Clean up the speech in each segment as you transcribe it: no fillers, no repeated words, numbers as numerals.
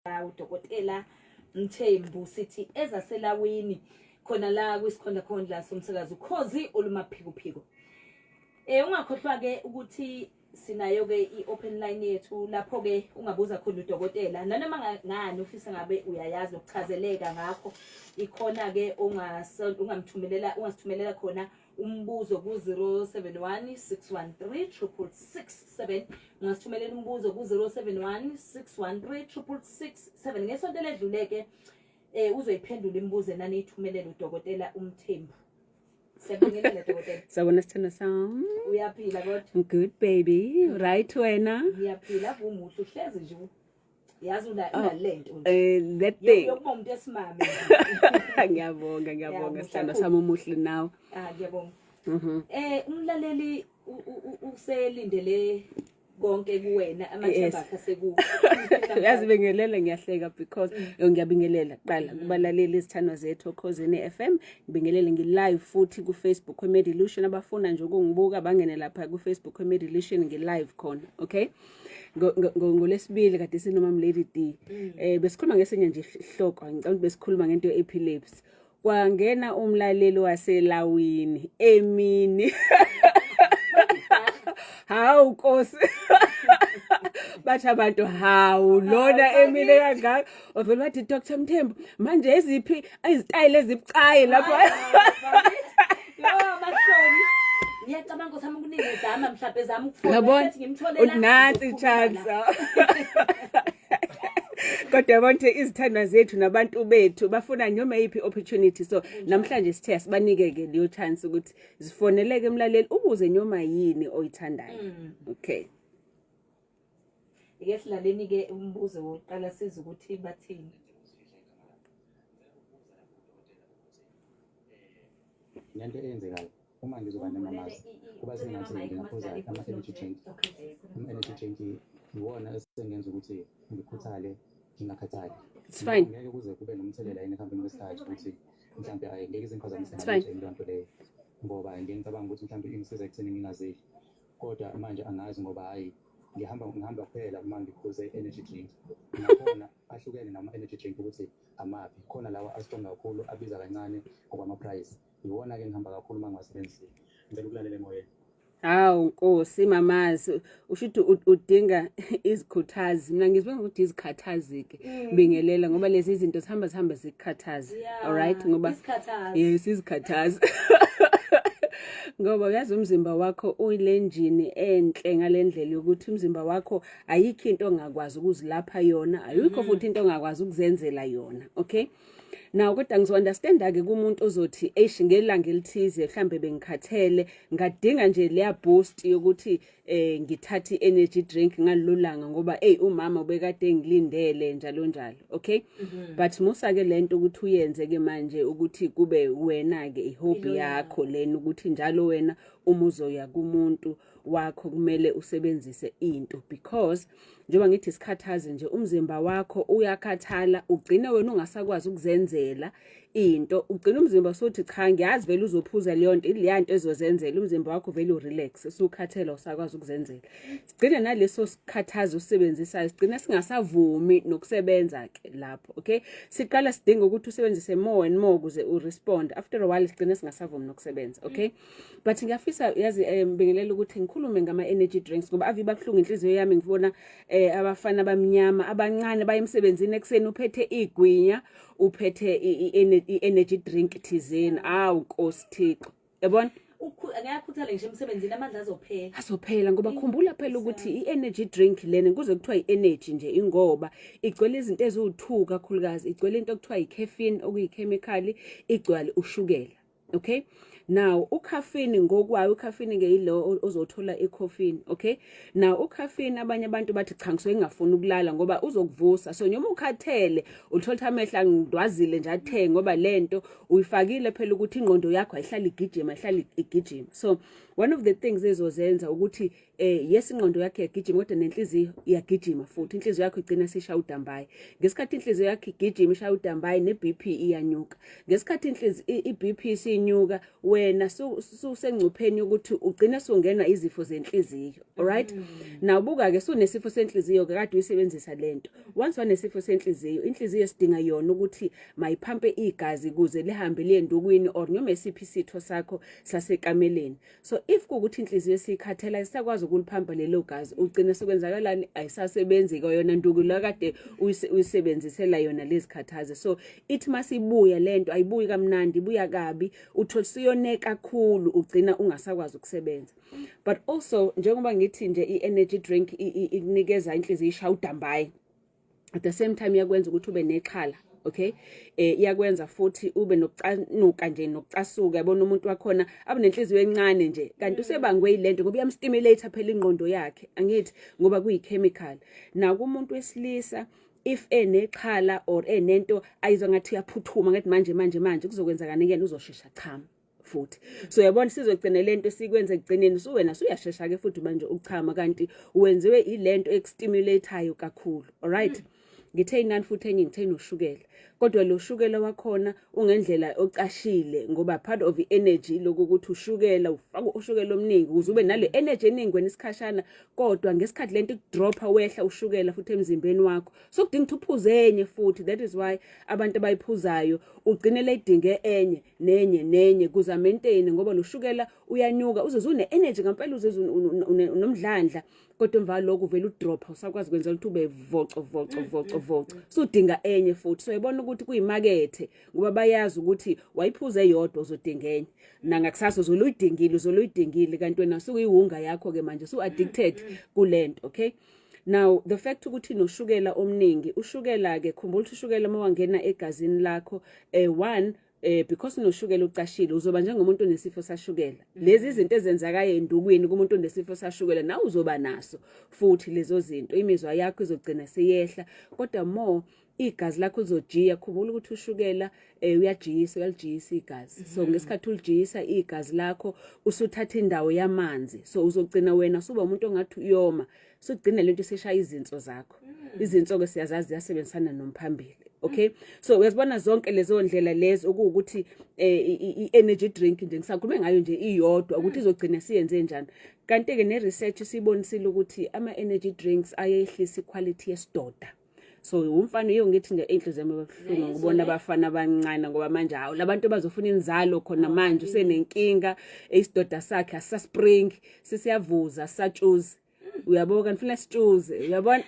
Udokotela Mthembu, sithi ezaselawini khona la kwisikhonda khondla somsakazo Ukhozi olumaphikuphiko. Ungakhohlwa ke ukuthi sinayo ke i-open line yethu lapho ke ungabuza khona udokotela nanoma ngani ufisa ngabe uyayazi nokuchazeleka ngakho. Ikhona ke ungamthumelela, ungasithumelela khona umbuzo ku-071 613 6667. Ungasithumelela umbuzo ku-071 613 6667. Ngesonto eledlule-ke uzoyiphendula imibuzo enaniyithumelela udokotela uMthembu. Siyabingelela, dokotela. Sawubona, sithando sami. Uyaphila kodwa? Good, baby. Right wena? Ngiyaphila, vumuhle uhlezi nje. Yazi unalento nje. That thing. Yokuba umuntu esimame. Ngiyabonga, ngiyabonga, Ya, sithando muhle. sami, umuhle nawe. Ah, ngiyabonga. Umlaleli uselindele konke kuwena, amathemba akhe sekuwe. Yazi bengelela, ngiyahleka because ngiyabingelela kuqala kubalaleli, izithandwa zethu oKhozini FM. Ngibingelele ngi-live futhi ku-Facebook kwe-Medilution. Abafuna nje ukungibuka bangene lapha ku-Facebook kwe-Medilution, ngi-live khona, okay? Ngolesibili kade sinomam Lady D. Besikhuluma ngesinye nje isihloko, ngicabanga ukuthi besikhuluma ngento ye-epilepsy. Kwangena umlaleli waselawini emini. Hawu Nkosi. Bathi abantu, hawu, lona emini kangaka. Wavele wathi, "Dr Mthembu, manje eziphi izitayile ezibucayi lapho?" Yo, mahloni. Ngiyacabanga ukuthi ami kuningi ezama mhlawumbe ezama ukufona Yabona? sethi ngimtholela. Nansi ngizokhuluma chance. la. Kodwa yabona ukuthi izithandwa zethu nabantu bethu bafuna noma yiphi opportunity, so namhlanje sithe asibanike ke leyo chance ukuthi zifoneleke, emlaleli, ubuze noma yini oyithandayo. Okay. Ike silaleni ke umbuzo wokuqala, siza ukuthi bathini. Lento eyenzekayo uma ngizoba nemamazi kuba sengathi ngingaphuza ama-energy drink. Ama-energy drink iwona esengenza ukuthi ngikhuthale, ngingakhathali. It's fine. Ngeke kuze kube nomthelela yini ekuhambeni kwesikhathi ukuthi mhlawumbe ayi ngeke izimphazamise It's fine. ngalutho yini leyo nto leyo? Ngoba ngiye ngicabanga ukuthi mhlawumbe ingisiza ekutheni ngingazidli, kodwa manje angazi ngoba hhayi ngihamba kuphela uma ngiphuze i-energy drink. Nakhona ahlukene nama-energy drink ukuthi amaphi khona, lawa a-strong kakhulu abiza kancane ngokwama-price, iwona-ke ngihamba kakhulu uma ngiwasebenzisile. Ngicela ukulalela emoyeni. Hawu Nkosi, mamazi, usho ukuthi udinga izikhuthazi. Mina ngizibona ukuthi izikhathazi-ke, bingelela, ngoba lezi zinto zihambe zikukhathaze. Alright, ngoba Isikhathazi. Yes, izikhathazi, ngoba uyazi umzimba wakho uyilenjini enhle ngale ndlela yokuthi umzimba wakho ayikho into ongakwazi ukuzilapha yona, ayikho futhi into ongakwazi ukuzenzela yona, okay? Now kodwa ngizo-understanda-ke kumuntu ozothi, eish, ngelanga elithize mhlambe bengikhathele, ngadinga nje leya boost yokuthi ngithathe i-energy drink ngalelo langa ngoba ey umama ubekade engilindele, njalo njalo, okay? But musa-ke lento ukuthi uyenze-ke manje ukuthi kube wena-ke i-hobby Ilo yakho lena, ukuthi njalo wena uma uzoya kumuntu wakho kumele usebenzise into, because njengoba ngithi isikhathazi nje, umzimba wakho uyakhathala, ugcine wena ungasakwazi ukuzenzela into, ugcina umzimba usuthi, "Cha, ngiyazi vele uzophuza leyo nto, ileya nto ezozenzela." Umzimba wakho vele u-relax, usukhathela, usakwazi ukuzenzela. Sigcine naleso sikhathazi usisebenzisayo sigcina singasavumi nokusebenza ke lapho, okay? Siqala sidinga ukuthi usebenzise more and more ukuze u-respond. After a while sigcine singasavumi nokusebenza, okay? But ngiyafisa yazi, bingelela, ukuthi ngikhulume ngama-energy drinks ngoba ave ibabuhlungu inhliziyo yami ngibona abafana abamnyama abancane baye emsebenzini ekuseni, uphethe igwinya, uphethe i-energy drink thizeni. Awu Nkosi Thixo, yabona? Angayakhuthala ngisho emsebenzini, amandla azophela. Azophela, ngoba khumbula phela ukuthi i-energy drink lena kuze kuthiwa i-energy nje ingoba igcwele izinto eziwu-two, kakhulukazi igcwele into okuthiwa i-caffeine, okuyikhemikhali, igcwale ushukela, okay? Now ucaffeine ngokwayo, ucaffeine ke yilo ozothola ecoffeeni, okay? Now ucaffeine, abanye abantu bathi, "Cha, ngisuke ngingafuni ukulala," ngoba uzokuvusa. So noma ukhathele uthola ukuthi amehlo angidwazile nje athe, ngoba lento uyifakile phela ukuthi ingqondo yakho ayihlali igijima, ayihlali igijima. So One of the things ezozenza ukuthi yes, ingqondo yakhe iyagijima, kodwa nenhliziyo iyagijima futhi. Inhliziyo yakho igcina sishaya udambayi. Ngesikhathi inhliziyo yakho igijima ishaya udambayi, ne-BP iyanyuka. Ngesikhathi inhliziyo i-BP isinyuka, wena susengcupheni yokuthi ugcine sungenwa izifo zenhliziyo. Alright, now buka ke, sunesifo senhliziyo ke, kade uyisebenzisa lento. Once wanesifo senhliziyo, inhliziyo sidinga yona ukuthi mayiphampe igazi kuze lihambe liye endukwini or noma esiphi isitho sakho sasekameleni. So if kuwukuthi inhliziyo esiyikhathela isakwazi ukuliphampa lelo gazi, ugcine sekwenzakalani? Ayisasebenzi kwayona nduku la kade uyisebenzisela yona lezikhathaze. So ithi masibuya lento, ayibuyi kamnandi, ibuya kabi, uthola siyone kakhulu, ugcina ungasakwazi ukusebenza. But also, njengoba ngithi nje i-energy drink ikunikeza inhliziyo ishaya udambayi, at the same time iyakwenza ukuthi ube nexhala, okay? Iyakwenza futhi ube nokucanuka nje, nokucasuka, yabona umuntu wakhona abe nenhliziyo encane nje, kanti usebangwe yilento ngoba iyamstimulate phela ingqondo yakhe, angithi, ngoba kuyi-chemical. Nakumuntu wesilisa, if enexhala or enento ayizwa ngathi uyaphuthuma, ngathi manje manje manje kuzokwenzakani kuyena, uzoshesha chama futhi. So uyabona, sizogcina lento sikwenze ekugcineni suwena suyashesha ke futhi manje ukuchama, kanti wenziwe ilento ekustimulate-ayo kakhulu. Alright, ngithe inani futhi enye, ngithe noshukela, kodwa lo shukela wakhona ungendlela ocashile, ngoba part of i-energy lokhu ukuthi ushukela ufaka ushukela omningi ukuze ube nale energy eningi wena isikhashana, kodwa ngesikhathi lento ikudropha, wehla ushukela futhi emzimbeni wakho, so kudinga ukuthi uphuze enye futhi. That is why abantu abayiphuzayo ugcine leyidinge enye nenye nenye kuze maintain, ngoba lo shukela uyanyuka uze une energy ngempela, uze unomdlandla, kodwa emva lokho uvela udrop, usakwazi kwenza ukuthi ube voco voco voco voco, sudinga enye futhi. So yabona ukuthi kuyimakethe, ngoba bayazi ukuthi wayiphuza eyodwa uzodinga enye, nangakusasa uzoluyidingile, uzoluyidingile, kanti wena sukuyiwunga yakho ke manje, su addicted kulento. Okay, now the fact ukuthi noshukela omningi, ushukela ke, khumbula ukuthi ushukela uma wangena egazini lakho, one, because unoshukela ucashile, uzoba njengomuntu onesifo sashukela. Lezi izinto ezenzakayo endukwini kumuntu onesifo sashukela, nawe uzoba naso futhi lezo zinto. Imizwa yakho izogcina seyehla, kodwa more igazi lakho lizojiya. Khumbula ukuthi ushukela uyajiyisa, uyalijiyisa igazi. So ngesikhathi ulijiyisa igazi lakho, usuthatha indawo yamanzi, so uzogcina wena suba umuntu ongathi uyoma, sugcina lento iseshaya izinso zakho. Izinso ke siyazazi ziyasebenzisana nomphambili, okay? So uyazibona zonke lezo ndlela lezo okuwukuthi i-energy drink nje ngisakhulume ngayo nje iyodwa, ukuthi izogcina siyenze njani. Kanti ke ne-research sibonisile ukuthi ama-energy drinks ayehlisa iquality yesidoda. So umfana uye ngithi nje inhliziyo yami ibuhlungu ngibona abafana abancane, ngoba manje hawu, labantu bazofuna inzalo khona manje usenenkinga, isidoda sakhe asisaspring, sisiyavuza, satshuzi, uyabo, kanti funa sitshuze, uyabona.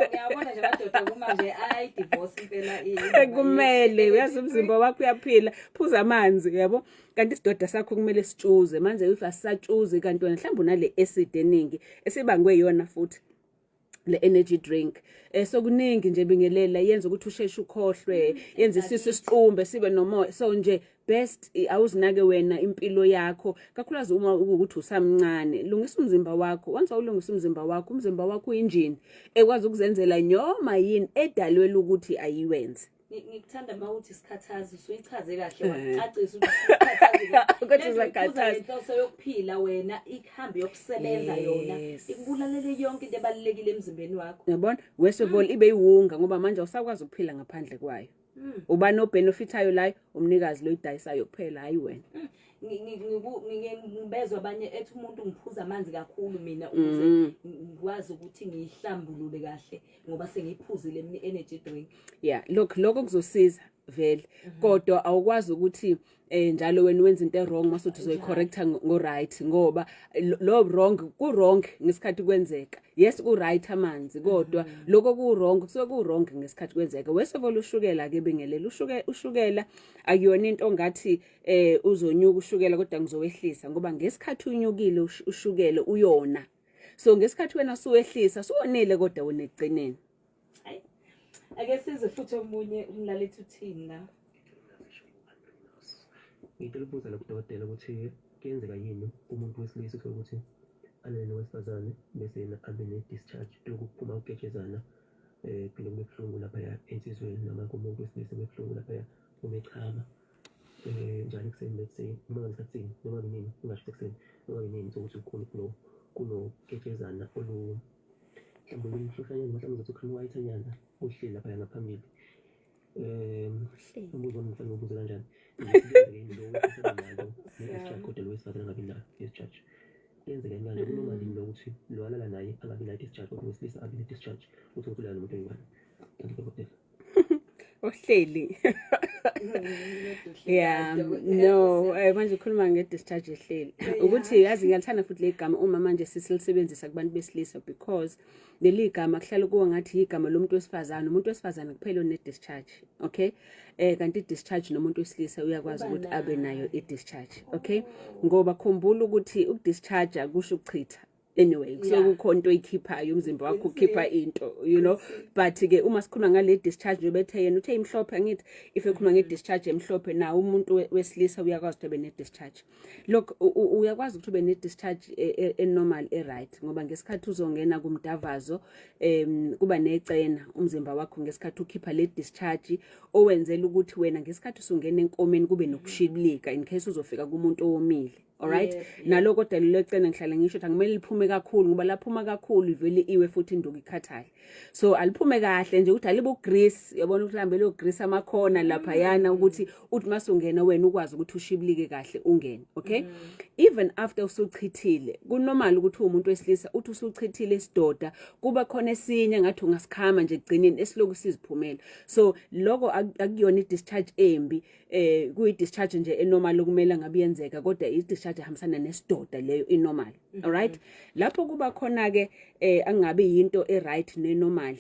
Ngiyabona nje amadoda kumanje ayi divorce impela. Kumele uyazi umzimba wakho uyaphila, phuza amanzi, uyabo, kanti isidoda sakho kumele sitshuze. Manje if asisatshuzi, kanti wena mhlawumbe unale acid eningi esibangwe yona futhi le energy drink. So kuningi nje bingelela, yenza ukuthi usheshe ukhohlwe, yenza isisu siqumbe sibe nomoya. So nje best awuzinake wena impilo yakho, kakhulukazi uma ukuthi usamncane. Lungisa umzimba wakho. Once awulungisa umzimba wakho, umzimba wakho uyinjini ekwazi ukuzenzela noma yini edalwela ukuthi ayiwenze. Ngikuthanda uma uthi isikhathazi, usuyichaze kahle, wacacisa ukuthi isikhathazi Ukuthi uzakhathaza. Inhloso yokuphila wena ikhambi yokusebenza yona ikubulalele yonke into ebalulekile emzimbeni wakho. Uyabona, worst of all ibe iwunga, ngoba manje awusakwazi ukuphila ngaphandle kwayo. Ubani obenefitayo layo? Umnikazi loyidayisayo kuphela, hayi wena. Ngike ngibezwa abanye ethi umuntu, ngiphuza amanzi kakhulu mina ukuze ngikwazi ukuthi ngiyihlambulule kahle, ngoba sengiyiphuzile mina i-energy drink. Yeah, look, lokho kuzosiza vele, kodwa awukwazi ukuthi njalo wena wenza into wrong mase uthi uzoyicorrecta ngo right, ngoba lo wrong ku wrong ngesikhathi kwenzeka. Yes, ku right amanzi, kodwa lokho ku wrong kusuke ku wrong ngesikhathi kwenzeka. Worst of all ushukela ke bingelela, ushukela akuyona into ongathi uzonyuka ushukela kodwa ngizowehlisa, ngoba ngesikhathi unyukile ushukela uyona. So ngesikhathi wena suwehlisa, suwonile, kodwa wena ekugcineni. Hayi, ake size futhi omunye umlaleli, uthini la? Ngicela ukubuza la kudokotela ukuthi kuyenzeka yini umuntu wesilisa uthole ukuthi alele nowesifazane, bese yena abe ne-discharge, lokhu kuphuma uketshezana, kuphinde kube buhlungu laphaya ensizweni, noma kumuntu wesilisa kube buhlungu laphaya uma echama? Njalo ekuseni, let's say, noma ngesikhathi sini, noma kunini, ungasho ekuseni noma kunini, sokuthi kukhona kunoketshezana olu mhlawumbe olumhloshanyana, mhlawumbe uzothi cream white nyana ohleli laphaya ngaphambili. Umbuzo wami ngifanele ngiwubuze kanjani? Kuyenzeka yini lo wesilisa nalo ne-discharge, kodwa lo wesifazane angabi nayo discharge? Kuyenzeka yini kanje? Kunoma yini lo ukuthi lo alala naye angabi nayo discharge, kodwa wesilisa abe ne-discharge, uthi ukuthi ulala nomuntu oyi-one? Thank you, dokotela. Ohleli. Yeah, no, manje ukhuluma nge-discharge ehleli. Ukuthi yazi ngiyalithanda futhi le gama uma manje sisilisebenzisa kubantu besilisa, because leli gama kuhlala kuwa ngathi igama lomuntu wesifazane, umuntu wesifazane kuphela one-discharge, okay? Kanti i-discharge nomuntu wesilisa uyakwazi ukuthi abe nayo i-discharge, okay? Ngoba khumbula ukuthi ukudischarge kusho ukuchitha. Anyway, kusuke kukhona into oyikhiphayo, umzimba wakho ukhipha into. But ke uma sikhuluma ngale discharge nje bethe yena uthe imhlophe, angithi if ekhuluma nge discharge emhlophe, nawo umuntu wesilisa uyakwazi ukuthi abe ne discharge. Look, uyakwazi ukuthi ube ne discharge e normal, e right, ngoba ngesikhathi uzongena kumdavazo kuba necena umzimba wakho ngesikhathi ukhipha le discharge owenzela ukuthi wena ngesikhathi usungena enkomeni kube nokushibilika in case uzofika kumuntu owomile, alright? Nalo kodwa lelo cena ngihlale ngisho ukuthi akumele liphume kakhulu, ngoba laphuma kakhulu ivele iwe futhi induku ikhathale. So aliphume kahle nje ukuthi alibe ugrease, uyabona ukuthi lambe lo grease amakhona laphayana, ukuthi uthi masungena wena ukwazi ukuthi ushibilike kahle ungene, okay? Even after usuchithile, kunormal ukuthi umuntu wesilisa uthi usuchithile isidoda kuba khona esinye ngathi ungasikhama nje ekugcineni esiloku siziphumela. So lokho akuyona i-discharge embi, kuyi discharge nje enormal okumele ngabe yenzeka, kodwa i discharge ehambisana nesidoda leyo inormal, alright? Lapho kuba khona ke angabe yinto e right ne normal,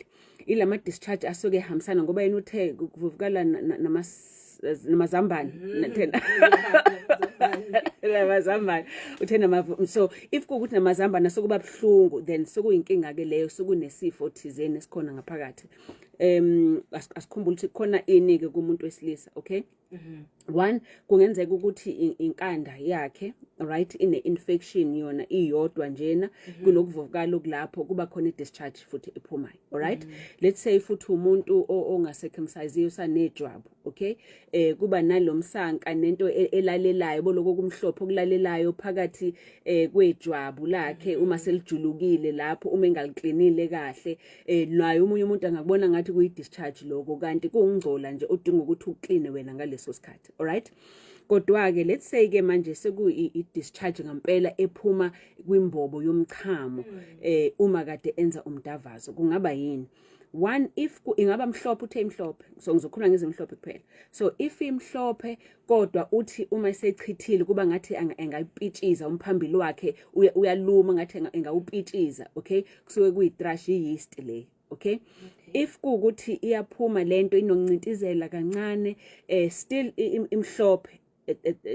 ilama discharge asuke ehambisana, ngoba yena uthe kuvuvukala namazambane, namazambane uthe nama. So if kuwukuthi namazambane sokuba buhlungu, then sokuyinkinga ke leyo, sokunesifo thizeni esikhona ngaphakathi. Asikhumbule ukuthi khona ini ke kumuntu wesilisa, okay? One, kungenzeka ukuthi inkanda yakhe, right, ine infection yona iyodwa njena, kunokuvuvukala okulapho, kuba khona i-discharge futhi ephumayo, alright? Let's say futhi umuntu ongacircumcisiwe usanejwabu, okay? Kuba nalomsanka nento elalelayo boloko kumhlophe okulalelayo phakathi kwejwabu lakhe uma selijulukile lapho, uma engaliklinile kahle. Naye omunye umuntu angakubona ngathi kuyi discharge lokho, kanti kuwungcola nje odinga ukuthi ukline wena ngaleso sikhathi, alright? Kodwa ke let's say ke manje sekuyi discharge ngempela ephuma kwimbobo yomchamo uma kade enza umdavazo, kungaba yini? One, if ingaba mhlophe, uthe imhlophe, so ngizokhuluma ngezimhlophe kuphela. So if imhlophe kodwa uthi uma esechithile kuba ngathi engayipitshiza umphambili wakhe, uyaluma ngathi engawupitshiza, okay, kusuke kuyi-thrush, i-yeast le, okay? If kuwukuthi iyaphuma lento inokuncintizela kancane, still imhlophe,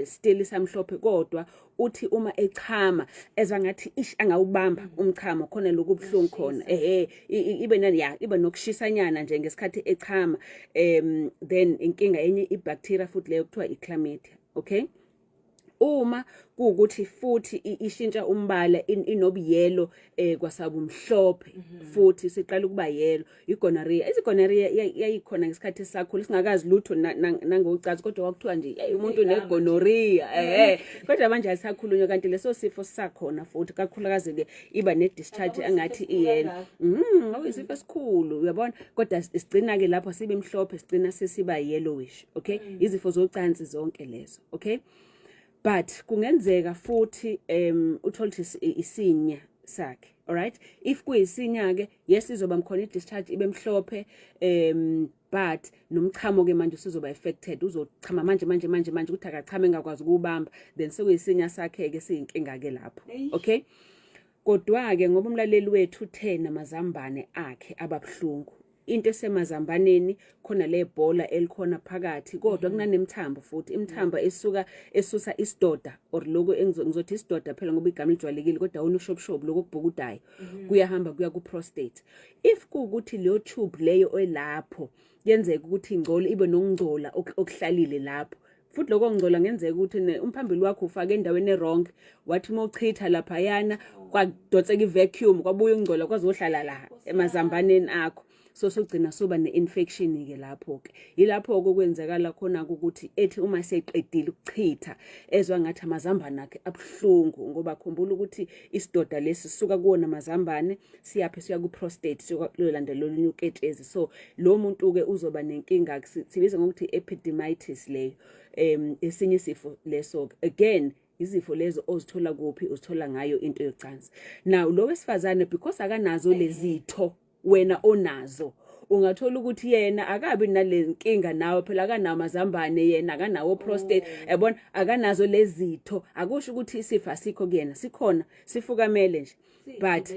still isamhlophe, kodwa uthi uma echama ezwa ngathi ish angawubamba umchamo khona lokhu buhlungu khona, ehe, ibe nani ya ibe nokushisanyana nje ngesikhathi echama, then inkinga enye ibacteria futhi leyo kuthiwa ichlamydia, okay? Uma kuwukuthi futhi ishintsha umbala, inobuyelo kwasabumhlophe futhi siqala ukuba yellow, igonorrhea. Izigonorrhea yayikhona ngesikhathi esisakhula singakazi lutho nangocansi, kodwa kwakuthiwa nje, "Hey, umuntu unegonorrhea," kodwa manje ayisakhulunywa, kanti leso sifo sisakhona futhi, kakhulukazi ke iba ne discharge angathi iyellow. Okuyisifo esikhulu, uyabona, kodwa sigcina ke lapho sibe mhlophe, sigcina sesiba yellowish, okay? Izifo zocansi zonke lezo, okay? But kungenzeka futhi uthole ukuthi isinya sakhe, alright? If kuyisinya ke, yes, izoba mkhona i-discharge ibe mhlophe, but nomchamo ke manje usuzoba affected, uzochama manje manje manje manje ukuthi akachame engakwazi ukubamba, then sekuyisinya sakhe ke siyinkinga ke lapho. Eish. Okay, kodwa ke ngoba umlaleli wethu uthe namazambane akhe ababuhlungu, into esemazambaneni khona le bhola elikhona phakathi, kodwa kunanemthambo futhi, imithambo esuka esusa isidoda or lokho ngizothi isidoda phela ngoba igama lijwayelekile, kodwa awona ushobushobu lokho okubhukudayo, kuyahamba kuya ku prostate. If kuwukuthi leyo tube leyo elapho yenzeka ukuthi ingcole, ibe nokungcola okuhlalile lapho futhi, lokho kungcola ngenzeka ukuthi umphambili wakho ufake endaweni e-wrong, wathi uma uchitha laphayana kwadonseka i-vacuum, kwabuya ukungcola kwazohlala la emazambaneni akho. So sogcina soba ne-infection ke lapho ke. Yilapho ke okwenzakala khona ukuthi ethi uma seqedile ukuchitha ezwa ngathi amazambane akhe abuhlungu, ngoba khumbula ukuthi isidoda lesi sisuka kuwona amazambane siyaphi, siya ku-prostate, siyolandela olunye uketshezi. So lo muntu ke uzoba nenkinga, sibiza ngokuthi epididymitis leyo, esinye isifo leso. Again, izifo lezo ozithola kuphi? Uzithola ngayo into yocansi. Now lo wesifazane, because akanazo lezitho wena onazo, ungathola ukuthi yena akabi nale nkinga nawe. Phela akanawo amazambane yena, akanawo prostate, yabona, akanazo lezitho. Akusho ukuthi isifo asikho kuyena, sikhona, sifukamele nje, but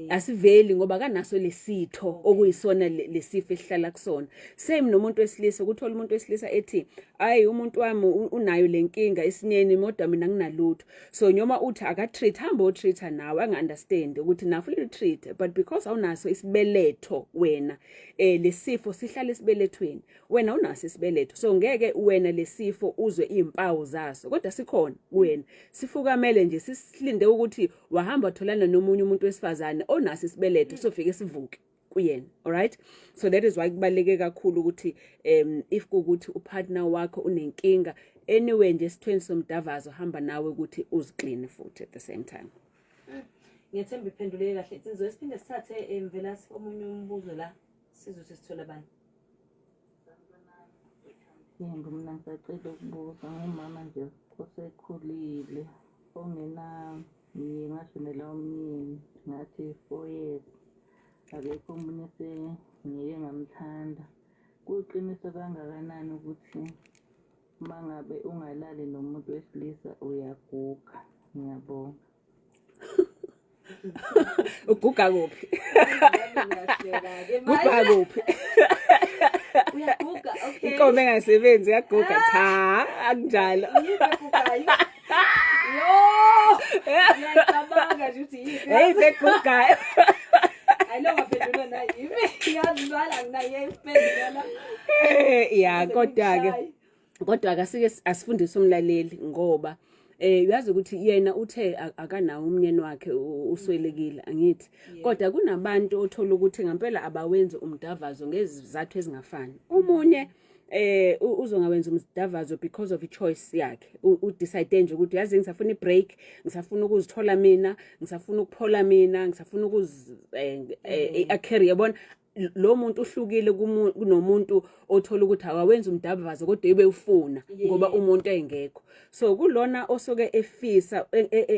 asiveli ngoba akanaso lesitho okuyisona lesifo esihlala kusona. Same nomuntu wesilisa, ukuthola umuntu wesilisa ethi, "Ayi, umuntu wami unayo lenkinga esinyeni, kodwa mina nginalutho." So noma uthi aka-treat, hamba o-treat nawe, anga-understand ukuthi nafu treat, but because awunaso isibeletho wena, lesifo sihlala esibelethweni, wena unaso isibeletho, so ngeke wena lesifo uzwe izimpawu zaso, kodwa sikhona kuwena, sifukamele nje, sisilinde ukuthi wahamba watholana nomunye umuntu wesifazane onaso isibeletho, sofike sivuke kuyena. Alright, so that is why kubaluleke kakhulu ukuthi if kukuthi upartner wakho unenkinga anyway nje esithweni somdavazo, hamba nawe ukuthi uziclean futhi at the same time. Ngiyethemba iphenduleke kahle. Sizobe siphinde sithathe, Mvelase, omunye umbuzo la, sizothi sithola bani. Yebo, mina ngisacela ukubuza ngumama nje osekhulile ongenamyeni, ngashonelwa umyeni ngathi 4 years, akekho omunye esengike ngamthanda. Kuyiqiniso kangakanani ukuthi uma ngabe ungalali nomuntu wesilisa uyaguga? Ngiyabonga. Uguga kuphi? Guga kuphi? Uyaguga, okay. Inkomo engasebenzi iyaguga? Cha, akunjalo. Yiphi egugayo? Yo! Ngiyacabanga nje ukuthi yiphi. Hey, segugayo. Ayilo ngaphendula na yimi. Ngiyazibala nginaye impendulo la. Ya, kodwa ke kodwa akasike asifundise umlaleli, ngoba uyazi ukuthi yena uthe akanawo umnyeni wakhe, uswelekile, angithi? Kodwa kunabantu othola ukuthi ngempela abawenzi umdavazo ngezizathu ezingafani. Omunye uzongawenza umdavazo because of i-choice yakhe, udecide nje ukuthi, yazi, ngisafuna i-break, ngisafuna ukuzithola mina, ngisafuna ukuphola mina, ngisafuna ukuz career, yabona. Lo muntu uhlukile kunomuntu othola ukuthi awawenza umdavazo kodwa ebe ufuna ngoba umuntu engekho. So kulona osuke efisa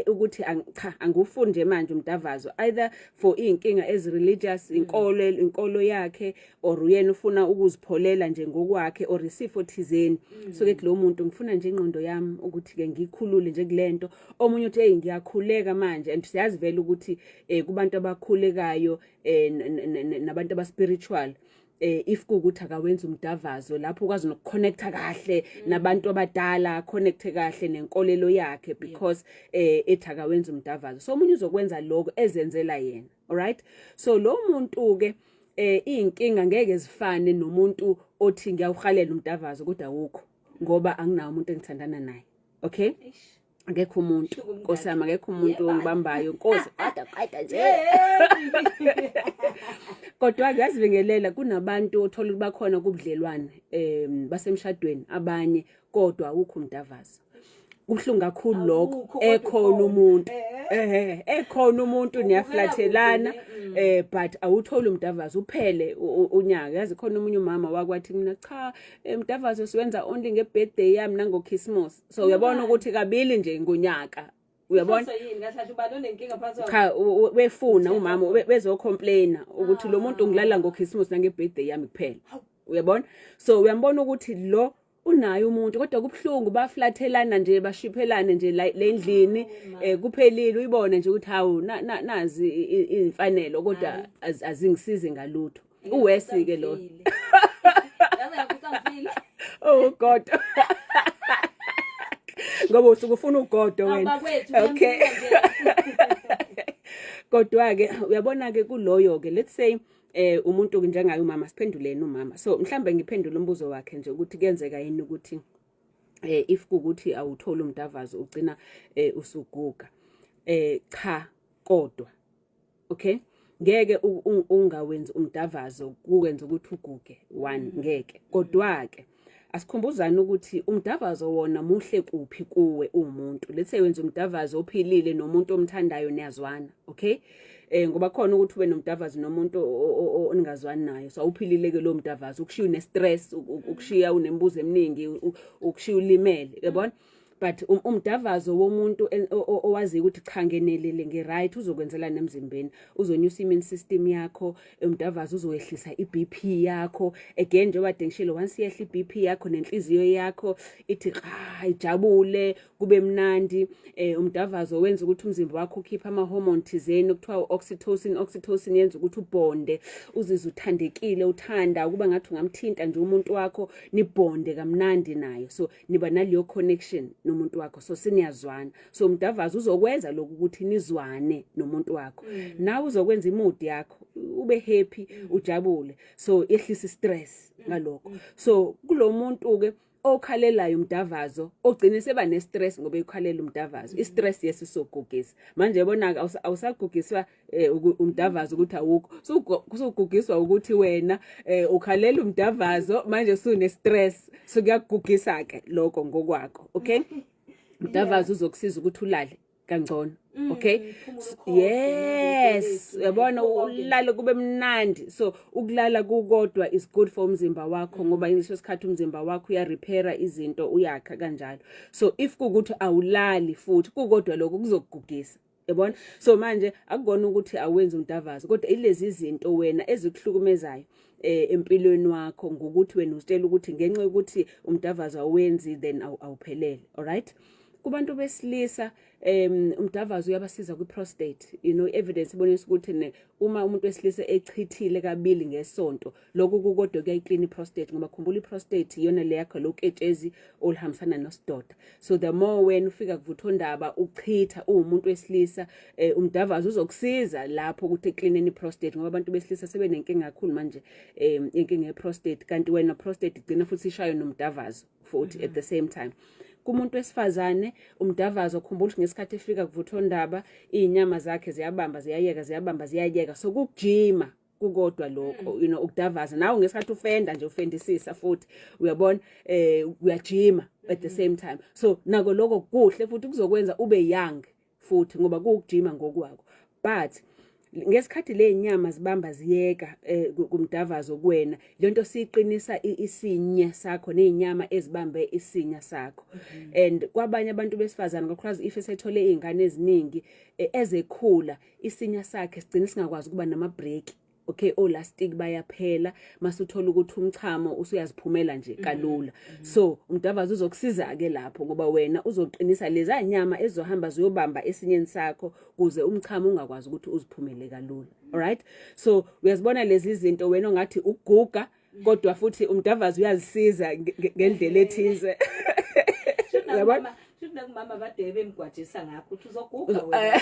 ukuthi cha, angufuni nje manje umdavazo, either for iy'nkinga ezi-religious, inkolo yakhe, or uyena ufuna ukuzipholela nje ngokwakhe, or isifo thizeni, so ke lo muntu, ngifuna nje ingqondo yami ukuthi-ke ngikhulule nje kulento. Omunye uthi, "Hey, ngiyakhuleka manje," and siyazi vele ukuthi kubantu abakhulekayo nabantu aba-spiritual, if kuwukuthi akawenza umdavazo, lapho ukwazi nokuconnecta kahle nabantu abadala, connecte kahle nenkolelo yakhe, because ethi akawenza umdavazo. So omunye uzokwenza lokho ezenzela yena, alright? So lo muntu ke iy'nkinga ngeke zifane nomuntu othi, "Ngiyawuhalela umdavazo, kodwa awukho ngoba anginawo umuntu engithandana naye." Okay, akekho umuntu, Nkosi yami, akekho umuntu ongibambayo, Nkosi, qada qada nje. Kodwa kuyazibingelela, kunabantu othola ukuthi bakhona kubudlelwane, basemshadweni abanye, kodwa awukho umdavazo. Kubuhlungu kakhulu lokho. Awukho, kodwa Ekhona ukhona. umuntu, ekhona umuntu, niyaflathelana, but awutholi umdavazo, uphele unyaka. Yazi khona omunye umama wakwathi mina, "Cha, umdavazo siwenza only ngebirthday yami nangoChristmas." So uyabona ukuthi kabili nje ngonyaka, uyabona. Inhloso yini kahle kahle? Ubani onenkinga phakathi kwabo? Cha, wefuna umama bezocomplaina ukuthi lo muntu ngilala ngoChristmas nangebirthday yami kuphela, uyabona. So uyambona ukuthi lo unaye umuntu, kodwa kubuhlungu, baflathelana nje, bashiphelane nje la le ndlini, kuphelile. Uyibone nje ukuthi hawu, nazi izimfanelo, kodwa azingisizi ngalutho. Uwesi ke lo. Yazi ngakuthi angifile. Oh God, ngoba usuke ufuna ugodo wena. Abakwethu. Okay, kodwa ke uyabona ke kuloyo ke, let's say umuntu njengaye umama, siphenduleni umama. So mhlambe ngiphendule umbuzo wakhe nje ukuthi kuyenzeka yini ukuthi if kukuthi awutholi umdavazo ugcina usuguga. Cha, kodwa okay. Ngeke ungawenzi umdavazo kuwenza ukuthi uguge one, ngeke. Kodwa ke asikhumbuzane ukuthi umdavazo wona muhle kuphi kuwe uwumuntu. Let's say wenza umdavazo ophilile nomuntu omthandayo, niyazwana, okay? Ngoba khona ukuthi ube nomdavazo nomuntu oningazwani naye, so awuphilile ke lo mdavazo, ukushiya une stress, ukushiya unembuzo eminingi, ukushiya ulimele, yabona? But umdavazo womuntu owaziyo ukuthi cha, ngenelile, ngi-right, uzokwenzelana emzimbeni? Uzonyusa immune system yakho umdavazo, uzowehlisa i-BP yakho. Again, njengoba kade ngishilo, once yehla i-BP yakho nenhliziyo yakho ithi cha, ijabule, kube mnandi. Umdavazo wenza ukuthi umzimba wakho ukhiphe ama-hormone thizeni okuthiwa u-oxytocin. Oxytocin yenza ukuthi ubonde, uzizwe uthandekile, uthanda ukuba ngathi ungamthinta nje umuntu wakho, nibonde kamnandi naye, so niba naleyo connection nomuntu wakho, so seniyazwana. So umdavazo uzokwenza lokhu ukuthi nizwane nomuntu wakho. Nawe uzokwenza imood yakho ube happy, ujabule, so yehlisa stress ngalokho. So kulo muntu ke okhalelayo umdavazo, ogcine seba ne-stress ngoba ekhalela umdavazo, i-stress yesisogugisa manje, yabona-ke, awusagugiswa umdavazo ukuthi awukho, usugugiswa ukuthi wena ukhalela umdavazo manje, usune-stress, so kuyakugugisa ke lokho ngokwakho, okay? Umdavazo uzokusiza ukuthi ulale kangcono, okay? Phumula ukhohlwe, Yes, uyabona, ulale kube mnandi. So ukulala kukodwa is good for umzimba wakho, ngoba ngaleso sikhathi umzimba wakho uyarepaira izinto, uyakha kanjalo. So if kukuthi awulali futhi kukodwa, lokho kuzokugugisa, yabona? So manje akukona ukuthi awenzi umdavazo, kodwa ilezi zinto wena ezikuhlukumezayo empilweni wakho, ngokuthi wena uzitshela ukuthi ngenxa yokuthi umdavazo awenzi, then awuphelele. Alright, kubantu besilisa umdavazo uyabasiza kwi-prostate. Evidence ibonisa ukuthi uma umuntu wesilisa echithile kabili ngesonto, lokhu kukodwa kuyayiklina i-prostate, ngoba khumbula, i-prostate iyona le yakho loketshezi oluhambisana nosidoda. So the more wena ufika kuvuthondaba uchitha uwumuntu wesilisa, umdavazo uzokusiza lapho ukuthi eklineni i-prostate, ngoba abantu besilisa sebenenkinga kakhulu manje, inkinga ye-prostate, kanti wena prostate igcina futhi ishayo nomdavazo futhi at the same time. Kumuntu wesifazane umdavazo, khumbula ukuthi ngesikhathi efika kuvuthondaba iy'nyama zakhe ziyabamba ziyayeka, ziyabamba ziyayeka, so kukujima kukodwa lokho, ukudavaza nawe ngesikhathi ufenda nje, ufendisisa futhi, uyabona, uyajima at the same time. So nako lokho kuhle futhi, kuzokwenza ube young futhi ngoba kuwukujima ngokwako. But ngesikhathi le nyama zibamba ziyeka kumdavazo kuwena, lento siqinisa isinye sakho nezinyama ezibambe isinya sakho. And kwabanye abantu besifazane, kakhulukazi if esethole izingane eziningi, ezekhula isinya sakhe sigcina singakwazi ukuba nama break, okay? Olastic bayaphela, masuthola ukuthi umchamo usuyaziphumela nje kalula. So umdavazo uzokusiza ke lapho, ngoba wena uzoqinisa leza nyama ezizohamba ziyobamba esinyeni sakho kuze umchamo ungakwazi ukuthi uziphumele kalula. Alright, so uyazibona lezi zinto wena ongathi ukuguga, kodwa futhi umdavazo uyazisiza ngendlela ethize. Uyabona? Shuthi nakumama bade bemgwajisa ngakho ukuthi uzoguga wena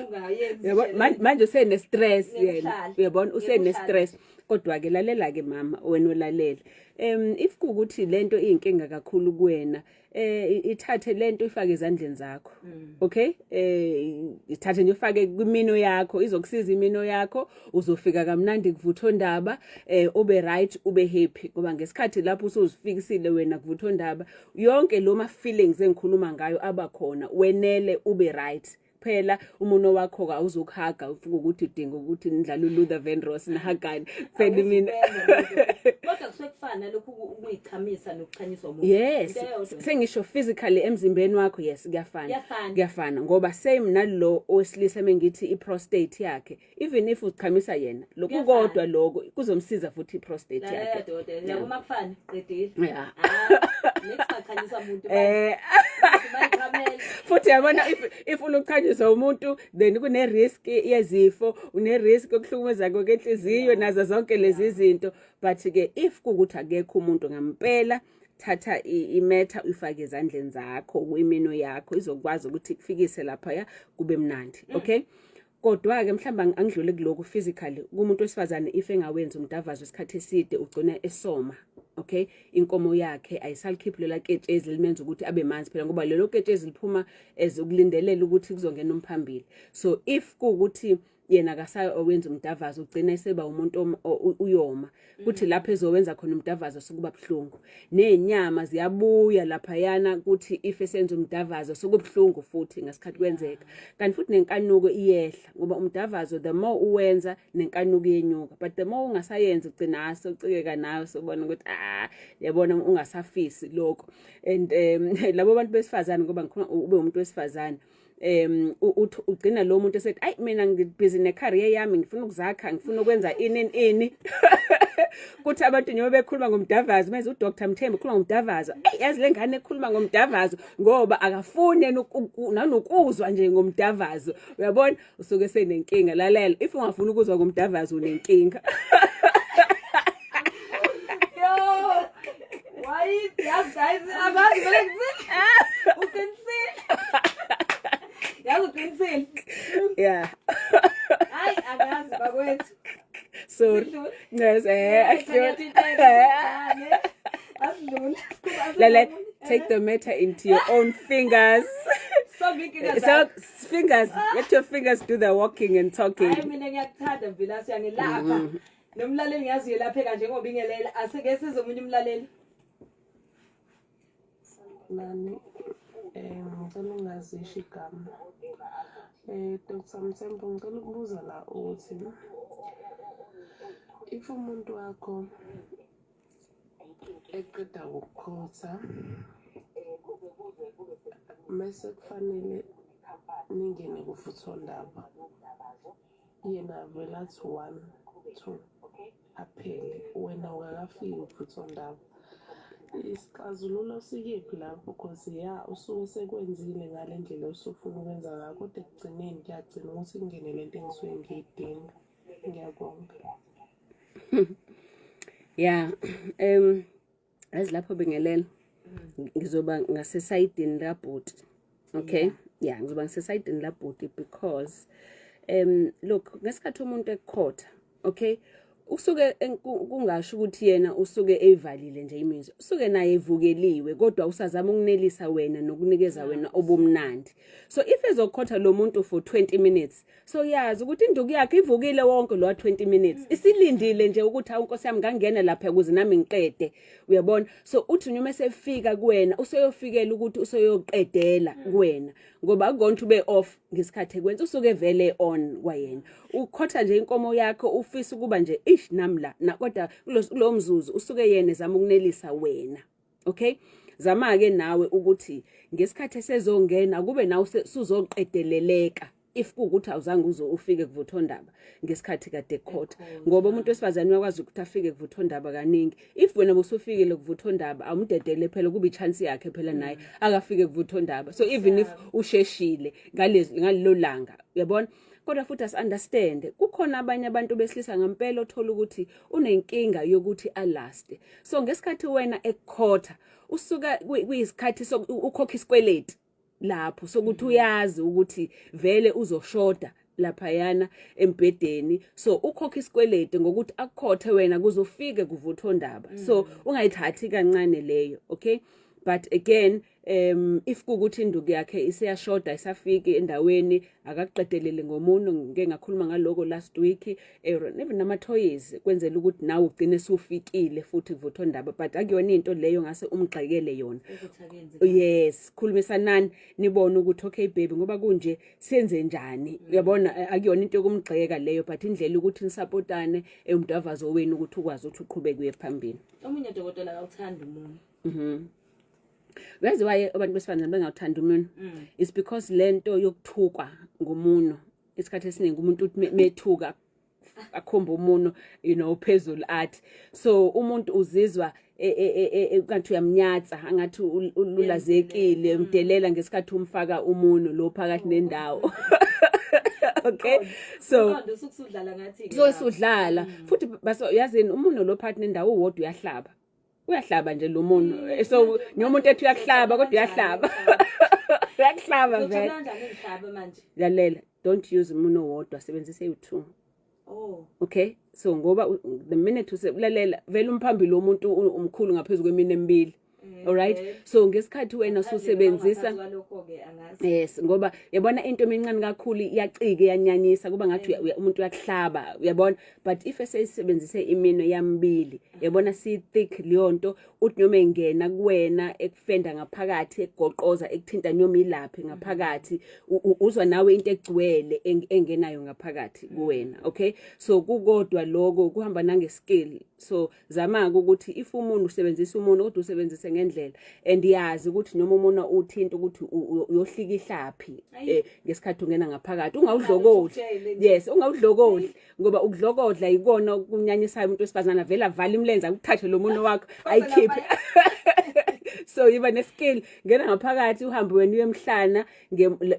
ungayenzi. Yabo, manje usene stress Ngeke yena. uhlale. Uyabona, Ngeke usene uhlale. stress. Kodwa ke lalela ke mama, wena olalela, if kukuthi lento iyinkinga kakhulu kuwena, ithathe lento ifake ezandleni zakho, okay? Ithathe nje ufake kwimino yakho, izokusiza imino yakho, uzofika kamnandi kuvuthondaba, ube right, ube happy, ngoba ngesikhathi lapho usuzifikisile wena kuvuthondaba, yonke lo ma feelings engikhuluma ngayo abakhona, wenele, ube right. Phela umuno wakho ka awuzukuhaga, ufika ukuthi udinga ukuthi nidlale uLuther Vandross, nihagane phela mina. Kodwa kusuke kufana lokhu ukuyichamisa nokuchanyiswa umuntu. Yes. Into eyodwa. Sengisho physically emzimbeni wakho, yes, kuyafana. Kuyafana. Kuyafana, ngoba same nalo owesilisa mengithi i-prostate yakhe, even if uchamisa yena lokhu Kuyafana. kodwa lokho kuzomsiza futhi i-prostate Lalela yakhe. doda, yabo, makufana qedile. Ah, next bachanyiswa umuntu. Bayichamela. Futhi yabona, if uluchanyiswa umuntu, then kune risk yezifo, une risk yokuhlukumeza kwenhliziyo nazo zonke lezi zinto. But ke if kukuthi akekho umuntu ngampela, thatha imetha uyifake ezandleni zakho, kwimino yakho, izokwazi ukuthi kufikise lapha ya kube mnandi, okay? Kodwa ke mhlawumbe angidlule kuloko physically. Kumuntu wesifazane, if engawenzi umdavazo isikhathi eside, ugcina esoma, okay? Inkomo yakhe ayisalikhiphi lela ketshezi limenza ukuthi abe manzi phela, ngoba lelo ketshezi liphuma as ukulindelela ukuthi kuzongena umphambili. So if kuwukuthi Yena akasawenza umdavazo, ugcina eseba umuntu uyoma, kuthi lapho ezowenza khona umdavazo sukuba buhlungu, nezinyama ziyabuya laphayana, kuthi if esenza umdavazo sokubhlungu futhi ngasikhathi kwenzeka. Kanti futhi nenkanuko iyehla, ngoba umdavazo the more uwenza nenkanuko iyenyuka, but the more ungasayenzi ugcina sewucikeka nawe, sobona ukuthi ah, yabona, ungasafisi lokho. And labo bantu besifazane, ngoba ngikhuluma ube umuntu wesifazane, ugcina lo muntu esethi, "Ayi, mina ngibhizi ne-career yami, ngifuna ukuzakha, ngifuna ukwenza ini ini ini." Kuthi abantu njengoba bekhuluma ngomdavazo, manje uDr Mthembu ukhuluma ngomdavazo, "Eyi, yazi le ngane ekhuluma ngomdavazo," ngoba akafuni yena nanokuzwa nje ngomdavazo. Uyabona, usuke senenkinga. Lalela, if ungafuni ukuzwa ngomdavazo, unenkinga. Yo! Why? Yazi guys, abazi vele kuthini. Uqinisile. Yazi uqinisile. Hayi, angazi bakwethu. Sorry. Sidlule. Yes, Asidlule. Lala, take the matter into your own fingers. Solve inkinga So zakho. fingers, let your fingers do the walking and talking. Hayi, mina ngiyakuthanda Mvelase, uyangilapha. Nomlaleli ngiyazi uyelapheka njengoba ingelela. Asike size omunye umlaleli. Sanibonani. Ngicela ukungazisho igama. Dr. Mthembu, ngicela ukubuza la ukuthi if umuntu wakho eqeda ukukhotha mese kufanele ningene kuvuthondaba, yena vele athi one two aphele, wena ungakafiki kuvuthondaba, isixazululo sikephi lapho? Cause ya, usuke sekwenzile ngale ndlela osufuna ukwenza ngayo, kodwa ekugcineni kuyagcina ukuthi kungene lento engisuke ngiyidinga. Ngiyabonga. Yeah. Yazi lapho bengelela ngizoba ngasesayidini labhuti. Okay? Yeah, ngizoba ngasesayidini labhuti because look, ngesikhathi umuntu ekukhotha, okay? Usuke kungasho ukuthi yena usuke eyivalile nje imizwa. Usuke naye evukeliwe, kodwa usazama ukunelisa wena nokunikeza wena obumnandi. So if ezokhotha lo muntu for 20 minutes, so yazi ukuthi induku yakhe ivukile wonke lo 20 minutes, isilindile nje ukuthi, "Hawu Nkosi yami, ngangena lapha ukuze nami ngiqede." Uyabona? So uthi noma esefika kuwena, useyofikela ukuthi useyoqedela kuwena, ngoba akukona ukuthi ube off ngesikhathi ekwenza, usuke vele on kwayena. Ukhotha nje inkomo yakho, ufisa ukuba nje ish nami la na, kodwa kulo mzuzu usuke yena ezama ukunelisa wena. Okay, zama ke nawe ukuthi ngesikhathi esezongena kube nawe suzoqedeleleka, if kuwukuthi awuzange uze ufike kuvuthondaba ngesikhathi kade khotha, ngoba umuntu wesifazane uyakwazi ukuthi afike kuvuthondaba kaningi. If wena busufikile kuvuthondaba, awumdedele phela, kuba i-chance yakhe phela naye akafike kuvuthondaba. So even if usheshile ngalezi ngalelo langa, uyabona. Kodwa futhi asi-understand, kukhona abanye abantu besilisa ngempela othola ukuthi unenkinga yokuthi alaste. So ngesikhathi wena ekukhotha, usuka kuyisikhathi ukhokha isikweleti lapho sokuthi uyazi ukuthi vele uzoshoda laphayana embhedeni, so ukhokha isikweleti ngokuthi akukhothe wena kuze ufike kuvuthondaba. So ungayithathi kancane leyo, okay? But again, if kukuthi induku yakhe iseyashoda, isafiki endaweni, akakuqedelele ngomuno. Ngike ngakhuluma ngaloko last week, even nama-toys, kwenzela ukuthi nawe ugcine sufikile futhi kuvuthondaba, but akuyona into leyo ngase umgxekele yona. Ukuthi akenze. Yes, khulumisanani, nibone ukuthi, "Okay baby, ngoba kunje senze njani?" Uyabona, akuyona into yokumgxeka leyo, but indlela ukuthi nisupportane emdavazo wenu ukuthi ukwazi ukuthi uqhubeke uye phambili. Omunye dokotela akawuthanda umuntu. Uyazi why abantu besifazane bengawuthanda umuno? It's because lento yokuthukwa ngomuno, isikhathi esiningi umuntu uthi methuka akhomba umuno phezulu, athi so umuntu uzizwa kanti uyamnyatsa, angathi ululazekile, umdelela ngesikhathi umfaka umuno lo phakathi nendawo. Okay, so Umqondo usuke usudlala ngathi-ke so lapho. Sudlala futhi baso, yazini, umuno lo phakathi nendawo uwodwa uyahlaba, uyahlaba nje lo muno. So noma umuntu ethi uyakuhlaba, kodwa uyahlaba, uyakuhlaba Uzothola vele. kanjani engihlabe manje? Lalela, don't use umuno wodwa, sebenzisa eyi-two. Oh. Okay, so ngoba the minute uselalela vele umphambili womuntu umkhulu ngaphezulu kwemini emibili. Alright, so ngesikhathi wena ususebenzisa yes, ngoba yabona into emincane kakhulu iyacika, iyanyanyisa, kuba ngathi umuntu uyakuhlaba, uyabona. But if eseyisebenzise iminwe yamibili, yabona, si thick leyo nto, uthi noma engena kuwena ekufenda ngaphakathi, ekugoqoza, ekuthinta noma ilaphi ngaphakathi, uzwa nawe into egcwele engenayo ngaphakathi kuwena. Okay, so kukodwa lokho kuhamba nange skill. So zama-ke ukuthi if umuntu usebenzisa umuntu, kodwa usebenzise ngendlela and yazi ukuthi noma umuntu uthinta ukuthi uyohlikihlaphi ngesikhathi ungena ngaphakathi, ungawudlokodli. Yes, ungawudlokodli, ngoba ukudlokodla yikona okunyanyisayo. Umuntu wesifazane avele avale imilenze, akuthathe lo muntu wakho ayikhiphe. So yiba neskill, ngena ngaphakathi, uhambe wena uye emhlana,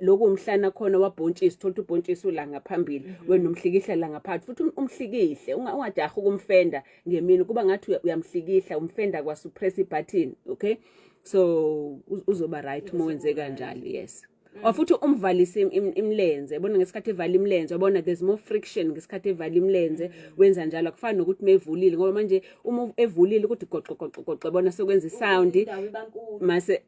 lokhu umhlana khona wabhontshisi, thola ukuthi ubhontshisi ula ngaphambili, wena umhlikihla la ngaphakathi futhi umhlikihle, ungajahi ukumfenda ngemini, kuba ngathi uyamhlikihla, umfenda kwasupress ibutton. Okay, so uzoba right uma wenze kanjalo. Yes. Or futhi umvalise imlenze, yabona, ngesikhathi evala imlenze, yabona, there's more friction ngesikhathi evala imlenze. Wenza njalo, akufani nokuthi mevulile, ngoba manje uma evulile ukuthi goqo goqo goqo, yabona, sekwenza isound Indawo ibankulu. Mase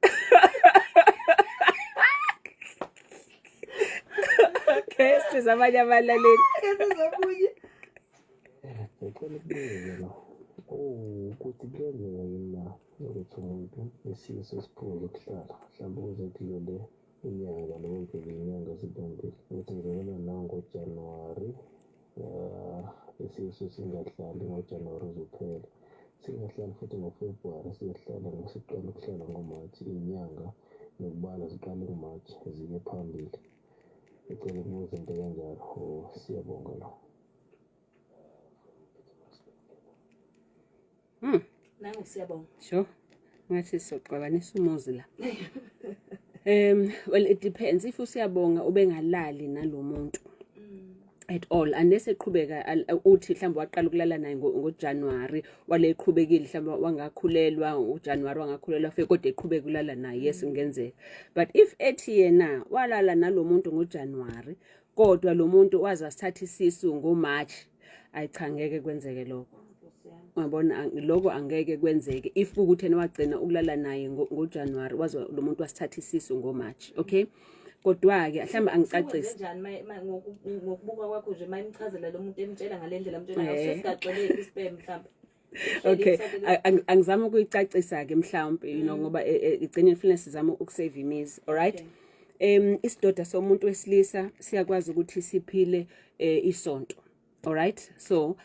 okay, siza abanye abalaleli. Ngicela ukubuza la, oh, ukuthi kuyenzeka yini na ukuthi umuntu isisu siphuze ukuhlala, mhlawumbe kuze kudlule inyanga noma mbili, inyanga zibambile, ukuthi ngizoba nawo ngoJanuwari, isisu singahlali ngoJanuwari uzophela, singahlali futhi ngoFebruwari, siyohlala siqala ukuhlala ngoMarch, iy'nyanga nokubala ziqale kuMarch ziye phambili. Ngicela ukubuza into kanjalo. Oh, siyabonga lo. Nangu siyabonga. Sure. Ngathi sizoxabanisa umuzi la. Well, it depends if usiyabonga ubengalali nalomuntu at all, unless eqhubeka uthi mhlawumbe waqala ukulala naye ngoJanuary, wale eqhubekile, mhlawumbe wangakhulelwa uJanuary, wangakhulelwa fike, kodwa eqhubeka ukulala naye, yes, kungenzeka. But if ethi yena walala nalomuntu ngoJanuary, kodwa lo muntu waze wasithatha isisu ngoMarch, ayi cha, ngeke kwenzeke lokho. Uyabona, lokho angeke kwenzeke if kukuthi yena wagcina ukulala naye ngoJanuary, waze lo muntu wasithatha isisu ngoMarch. Okay, kodwa-ke mhlawumbe angicacise. Njani ngokubuka kwakho nje, mayimchazela lo muntu, emtshela ngale ndlela amtshela ngayo, Eh. sesigaxeleki isperm mhlawumbe? Okay, angizame ukuyicacisa-ke mhlawumbe, ngoba igcine kufanele sizame ukusave imizi. Alright, isidoda somuntu wesilisa siyakwazi ukuthi siphile isonto. Alright, so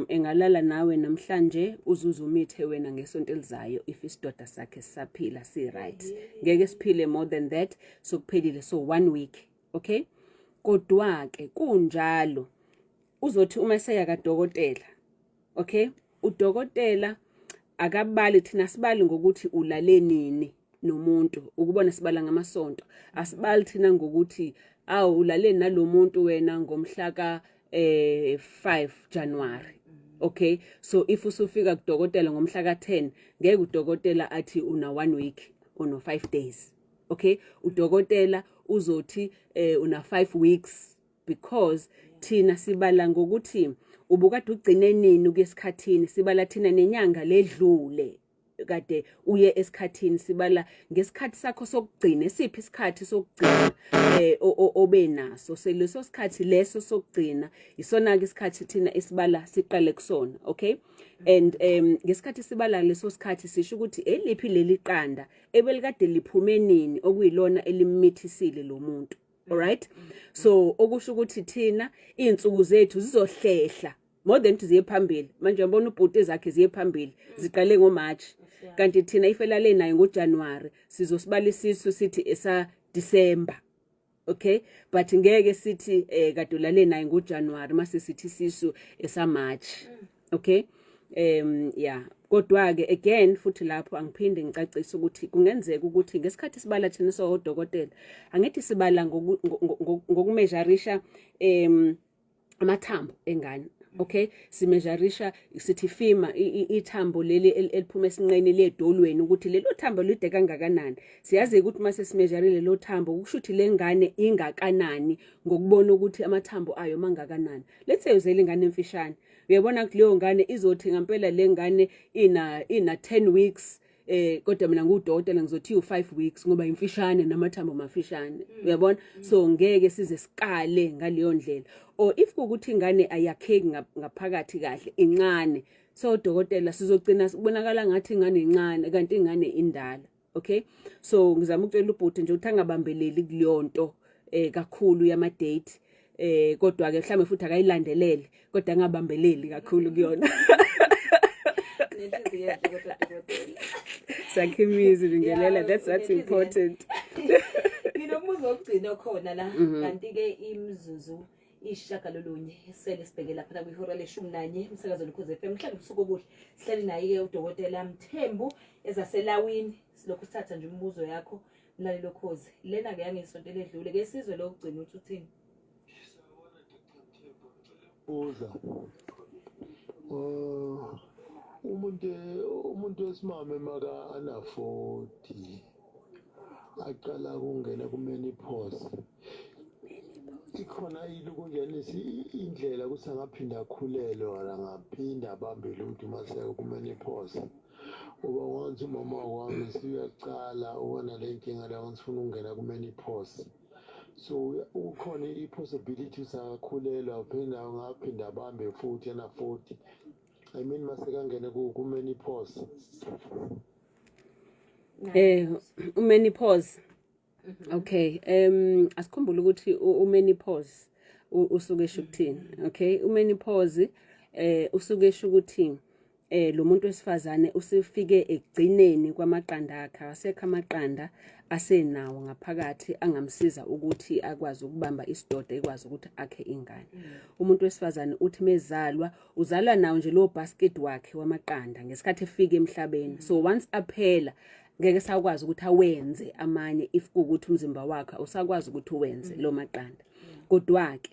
engalala nawe namhlanje, uzuze umithe wena ngesonto elizayo if isidoda sakhe sisaphila, si right. Ngeke siphile more than that, so kuphelile. So one week, okay. Kodwa ke kunjalo, uzothi uma eseya kadokotela, okay, udokotela akabali, thina sibali ngokuthi ulale nini nomuntu, ukubona sibala ngamasonto. Asibali thina ngokuthi awu ulale nalomuntu wena ngomhla ka 5 January. Okay, so if usufika kudokotela ngomhla ka10, ngeke udokotela athi una 1 week, uno 5 days. Okay, udokotela uzothi una 5 weeks, because thina sibala ngokuthi ubukade ugcine nini ukuya esikhathini. Sibala thina nenyanga ledlule kade uye esikhathini, sibala ngesikhathi sakho sokugcina, esiphi isikhathi sokugcina obe naso. Seleso sikhathi leso sokugcina isona ke isikhathi thina isibala siqale kusona. Okay, and ngesikhathi sibala leso sikhathi, sisho ukuthi eliphi leli qanda ebelikade liphume nini okuyilona elimmithisile lo muntu. Alright, so okusho ukuthi thina izinsuku zethu zizohlehla more than ukuthi ziye phambili. Manje uyabona, ubhuti zakhe ziye phambili, ziqale ngoMarch, kanti thina if elale naye ngoJanuary, sizosibala isisu sithi esa December. Okay, but ngeke sithi kade ulale naye ngoJanuary mase sithi isisu esa March. Okay, yeah, kodwa ke again futhi lapho angiphinde ngicacise ukuthi kungenzeka ukuthi ngesikhathi sibala thina sodokotela, angithi sibala ngokumeasurisha amathambo engane. Okay, simeasurisha sithi femur, ithambo leli eliphuma esinqeni ledolweni, ukuthi lelo thambo lide kangakanani. Siyazi ukuthi mase simeasurile lo thambo, kusho ukuthi lengane ingakanani ngokubona ukuthi amathambo ayo mangakanani. Let's say uzele ingane emfishane, uyabona ukuthi leyo ngane izothi ngampela le ngane ina 10 weeks. Kodwa mina ngudokotela ngizothi u5 weeks ngoba imfishane namathambo mafishane, uyabona? So ngeke size sikale ngaleyo ndlela. Or if kukuthi ingane ayakheki ngaphakathi kahle, incane, so dokotela sizogcina kubonakala ngathi ingane incane kanti ingane indala. Okay, so ngizama ukutshela ubhuti nje ukuthi angabambeleli kuleyo nto kakhulu yama date, kodwa ke mhlambe futhi akayilandelele, kodwa angabambeleli kakhulu kuyona. Nenhliziyo enhle kodwa, dokotela. Sakhimizi bingelela. Yeah, That's unenhliziyo. important. Nginombuzo wokugcina okhona la, kanti-ke imizuzu 9 sele sibheke lapha kwihora le-11 umsakazo Lukhozi FM. Mhlawumbe ubusuku obuhle. Sihleli naye-ke udokotela Mthembu ezaselawini. Silokhu sithatha nje imibuzo yakho, mlaleli Lokhozi. Lena-ke yangesonto eledlule ke sizwe lokugcina ukuthi uthini. Buza. Umuntu wesimame maka ana 40 aqala ukungena ku-menopause, ikhona ilokunjanisi indlela ukuthi angaphinda akhulelwe or angaphinda abambe lutho mase ku-menopause? Uba once umama wami siyaqala uba nale nkinga la, once ufuna ukungena ku-menopause, so ukhona i-possibility ukuthi angakhulelwa, aphinda angaphinda abambe futhi ena 40, I mean mase kangene ku-menopause? Umenopause. Okay, asikhumbule ukuthi umenopause usuke esho ukuthini. Okay, umenopause usuke esho ukuthi lo muntu wesifazane usefike ekugcineni kwamaqanda akhe, asekho amaqanda asenawo ngaphakathi angamsiza ukuthi akwazi ukubamba isidoda, ekwazi ukuthi akhe ingane. Umuntu wesifazane uthi mezalwa, uzalwa nawo nje lo basket wakhe wamaqanda ngesikhathi efika emhlabeni. So once aphela, ngeke sakwazi ukuthi awenze amanye if kuwukuthi umzimba wakhe awusakwazi ukuthi uwenze lo maqanda. Kodwa ke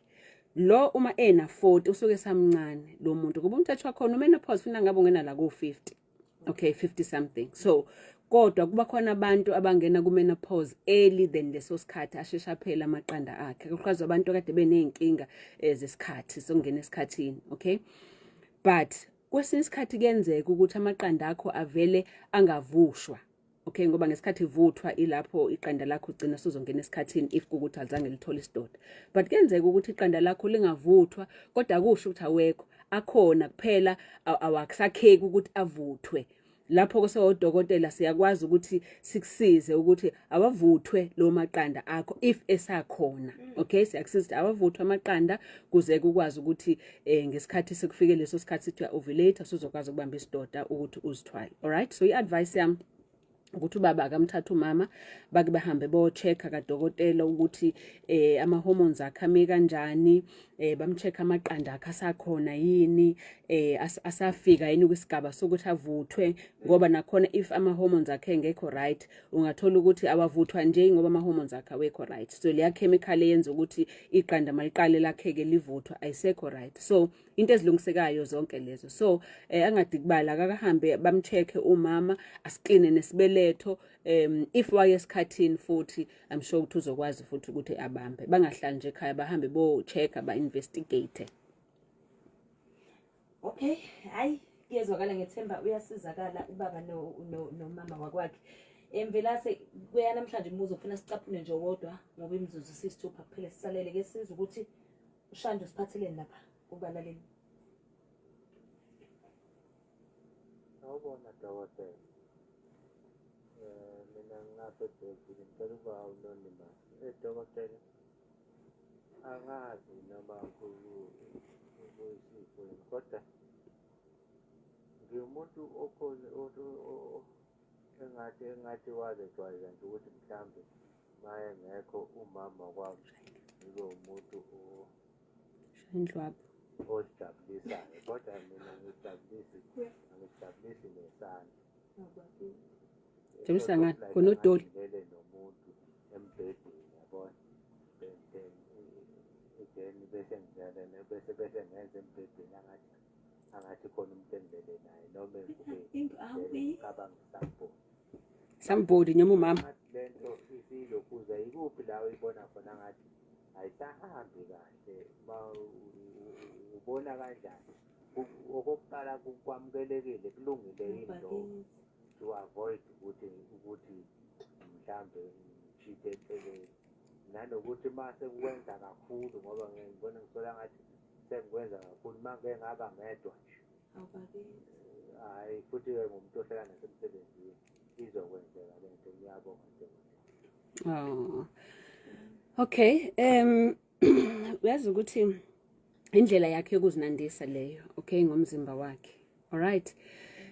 lo uma ena 40 usuke samncane lo muntu, kuba umthetho wakhona umenopause funa ngabe ungena la ku 50, okay, 50 something. So kodwa kuba khona abantu abangena ku-menopause early than leso sikhathi, asheshe aphela amaqanda akhe, kakhulukazi abantu akade beney'nkinga zesikhathi sokungena esikhathini. Okay, but kwesinye isikhathi kuyenzeka ukuthi amaqanda akho avele angavushwa, okay, ngoba ngesikhathi ivuthwa ilapho iqanda lakho ugcina suzongena esikhathini if kukuthi alizange lithole isidoda. But kuyenzeka ukuthi iqanda lakho lingavuthwa, kodwa akusho ukuthi awekho, akhona, kuphela awakusakheki ukuthi avuthwe. Lapho ke sewodokotela siyakwazi ukuthi sikusize ukuthi awavuthwe lo maqanda akho if esakhona. Okay, siyakusiza ukuthi awavuthwe amaqanda kuze kukwazi ukuthi ngesikhathi sekufike leso sikhathi sithi ovulate, usuzokwazi ukubamba isidoda ukuthi uzithwale. Alright, so i-advice yami ukuthi ubaba akamthatha umama, bake bahambe bo-check-a kadokotela ukuthi ama-hormones akhe ame kanjani, bamcheck amaqanda akhe asakhona yini, asafika yini kwisigaba sokuthi avuthwe, ngoba nakhona if ama-hormones akhe engekho right, ungathola ukuthi awavuthwa nje ngoba ama-hormones akhe awekho right. So leya chemical eyenza ukuthi iqanda maliqale lakheke livuthwa ayisekho right. So into ezilungisekayo zonke lezo. So angadikibala, akakahambe bamcheck umama, asikline nesibeletho. If waye esikhathini futhi, I'm sure ukuthi uzokwazi futhi ukuthi abambe. Bangahlali nje ekhaya, bahambe bo-check, ba-investigate. Okay, hayi, kuyezwakala, ngethemba uyasizakala ubaba nomama wakwakhe. Mvelase, kuya namhlanje imibuzo kufuna sicaphune nje wodwa ngoba imizuzu sisithupha kuphela sisalele. Ke sizwe ukuthi uShando siphatheleni lapha kubalaleli. Sawubona, dokotela. Mina ngingapha eBhayibheli, ngicela ukuba anonymous. Dokotela, angazi noma kuyisifo yini, kodwa ngiwumuntu okhona engathi wazejwayeza nje ukuthi mhlambe uma engekho umama kwami ngibe umuntu Indlwaphu. ozijabulisayo, kodwa mina ngijabulisi angijabulisi nesandla. Jabulisa ngani? Khona udoli. Ngilele nomuntu embhedeni, yabona, then bese ngilele, bese ngenza embhedeni angathi khona umuntu engilele naye noma engubeni, ngicabanga somebody. Somebody noma umama. Ngathi lento isilokhuza ikuphi la uyibona khona ngathi ayisahambi kahle? Ma ubona kanjani? Okokuqala, kwamukelekile, kulungile yini lokho? To avoid ukuthi mhlambe ngishite eceleni, nanokuthi uma sekwenza kakhulu, ngoba ngibona ngisola ngathi sengikwenza kakhulu uma ngike ngaba ngedwa nje. Hhayi, futhi-ke ngumuntu ohlala nasemsebenzini, izokwenzeka le nto. Ngiyabonga, dokotela. Oh. Okay, uyazi ukuthi indlela yakhe yokuzinandisa leyo, okay, ngomzimba wakhe. Alright.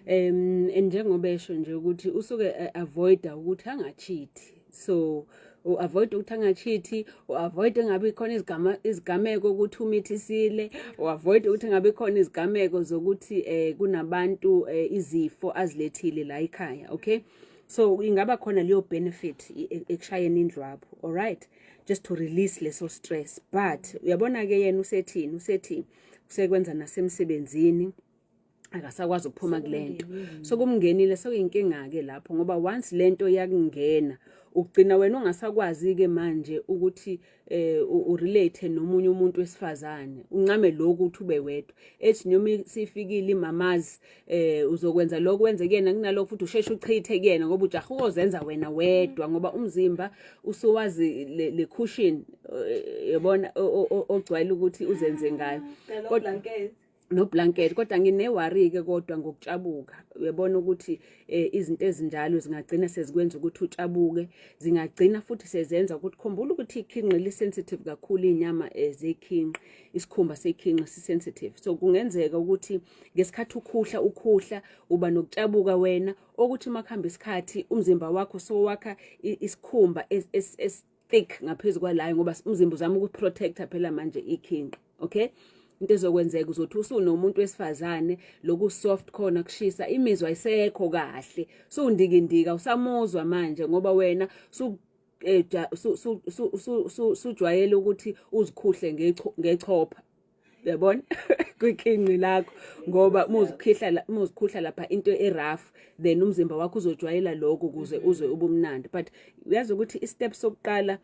Njengoba esho nje ukuthi usuke avoida ukuthi angacheat. So u-avoid ukuthi angacheat, u-avoid engabe khona izigama izigameko ukuthi umithisile, u-avoid ukuthi ngabe khona izigameko zokuthi kunabantu izifo azilethile la ekhaya, okay? So ingaba khona leyo benefit ekushayeni indlwabu, alright, just to release leso stress. But uyabona ke yena usethini, usethi usekwenza nasemsebenzini, akasakwazi ukuphuma kulento, sokumngenile, sokuyinkinga ke lapho, ngoba once lento yakungena ugcina wena ungasakwazi ke manje ukuthi urelate nomunye umuntu wesifazane, uncame lokhu ukuthi ube wedwa. Ethi noma sifikile imamazi uzokwenza lokho wenze kuyena, kunalokho futhi usheshe uchithe kuyena ngoba ujaha ukozenza wena wedwa, ngoba umzimba usuwazi le cushion, yabona, ogcwele ukuthi uzenze ngayo. Kodwa no blanket. Kodwa ngine-worry ke kodwa ngokutshabuka, uyabona ukuthi izinto ezinjalo zingagcina sezikwenza ukuthi utshabuke, zingagcina futhi sezenza ukuthi, khumbula ukuthi ikhinqi li-sensitive kakhulu, iy'nyama zekhinqi, isikhumba sekhinqi si-sensitive. So kungenzeka ukuthi ngesikhathi ukhuhla ukhuhla uba nokutshabuka wena, okuthi uma kuhamba isikhathi umzimba wakho sowakha isikhumba es thick ngaphezu kwalayo, ngoba umzimba uzama ukuprotecta phela manje ikhinqi, okay? Into ezokwenzeka, uzothi usunomuntu wesifazane, loku soft khona kushisa, imizwa ayisekho kahle, sundikindika, usamuzwa manje ngoba wena su sujwayele ukuthi uzikhuhle ngechopha, uyabona, kwikhinqi lakho, ngoba uma uzikhuhla lapha into e-rough, then umzimba wakho uzojwayela lokho ukuze uzwe ubumnandi. But uyazi ukuthi i-step sokuqala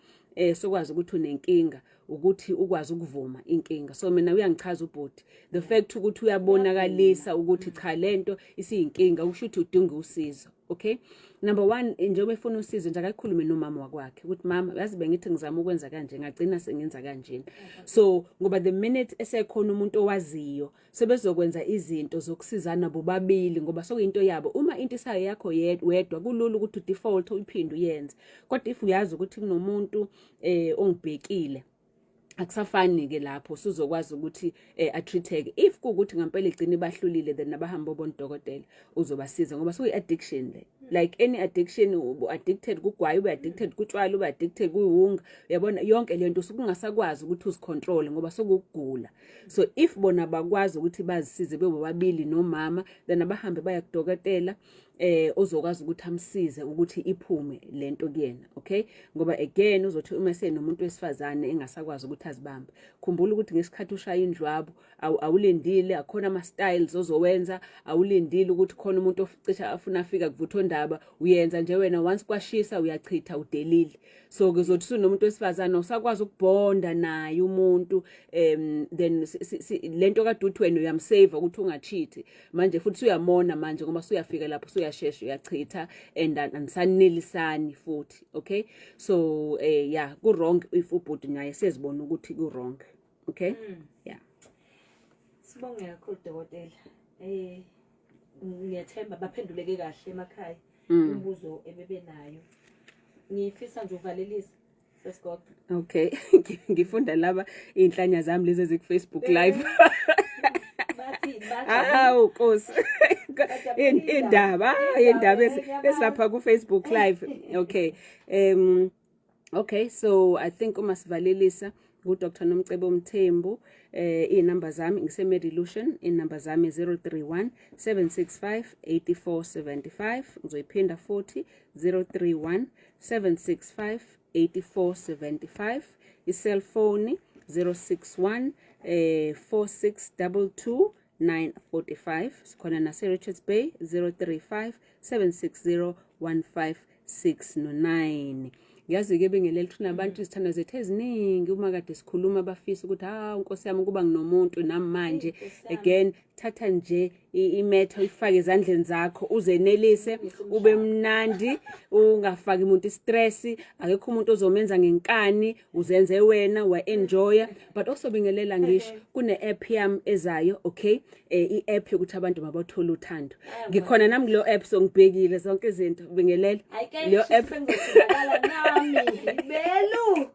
sokwazi ukuthi unenkinga ukuthi ukwazi ukuvuma inkinga. So mina uyangichaza ubhuti, the fact ukuthi uyabonakalisa ukuthi cha, lento isiyinkinga, kusho ukuthi udinga usizo, okay? Number one, njengoba efuna usizo nje, akakhulume nomama wakwakhe ukuthi mama, yazi bengithi ngizama ukwenza kanje, ngagcina sengenza kanjena. So ngoba the minute esekhona umuntu owaziyo, sebezokwenza izinto zokusizana bobabili, ngoba sokuyinto yabo. Uma into isayo yakho wedwa, kulula ukuthi udefault uyiphinde uyenze, kodwa if uyazi ukuthi kunomuntu ongibhekile, akusafani ke lapho, usuzokwazi ukuthi atreateke. If kuwukuthi ngempela igcina ibahlulile, then nabahamba obona udokotela uzobasiza, ngoba suyi addiction le, like any addiction, ubu addicted kugwayi, ube addicted kutshwala, ube addicted kuyiwunga, uyabona, yonke lento usukungasakwazi ukuthi uzicontrol ngoba sokugula. So if bona bakwazi ukuthi bazisize bebobabili nomama, then abahambe baya kudokotela ozokwazi ukuthi amsize ukuthi iphume lento kuyena, okay? Ngoba again uzothi uma senomuntu wesifazane engasakwazi ukuthi azibambe. Khumbula ukuthi ngesikhathi ushaya indlwabu awulindile, akhona ama styles ozowenza, awulindile ukuthi khona umuntu ocisha afuna afika kuvutha ondaba, uyenza nje wena, once kwashisa uyachitha, udelile. So kuzothi usunomuntu wesifazane usakwazi ukubonda naye umuntu, then lento kade uthi wena uyamsave ukuthi ungacheat, manje futhi usuyamona manje, ngoba usuyafika lapho usuyashesha uyachitha and anisanelisani futhi, okay? So yeah, ku wrong if ubhuti naye sezibona ukuthi ku wrong, okay? Yeah. Sibonge kakhulu, dokotela. Ngiyathemba baphenduleke kahle emakhaya imibuzo ebebenayo. Ngifisa nje uvalelisa sesigogo. Okay, ngifunda laba iy'nhlanya zami lezi eziku-Facebook Live. Bathi Hawu Nkosi. Indaba, indaba esilapha ku Facebook Live. Okay. Okay, so I think uma sivalelisa ku Dr. Nomcebo Mthembu, inamba zami, ngise Medilution, inamba zami 031 765 8475. Ngizoyiphinda futhi, 031 765 8475. I-cellphone 061 4622 945. Sikhona nase Richards Bay, 035 760 1569. Ngiyazi-ke bengelela ukuthi nabantu izithando zethu eziningi, uma kade sikhuluma bafisa ukuthi, hawu Nkosi yami, kuba nginomuntu nami manje. Nkosi yami. Again, thatha nje. Imetha uyifake ezandleni zakho uzenelise, ube mnandi, ungafaki umuntu istress, akekho umuntu ozomenza ngenkani, uzenze wena wa-enjoya. But also bingelela ngisho kune-app yami ezayo, okay, i-app yokuthi abantu mabathole uthando. Ngikhona nami kuleyo app, so ngibhekile zonke izinto, bingelela leyo app. Nami belu.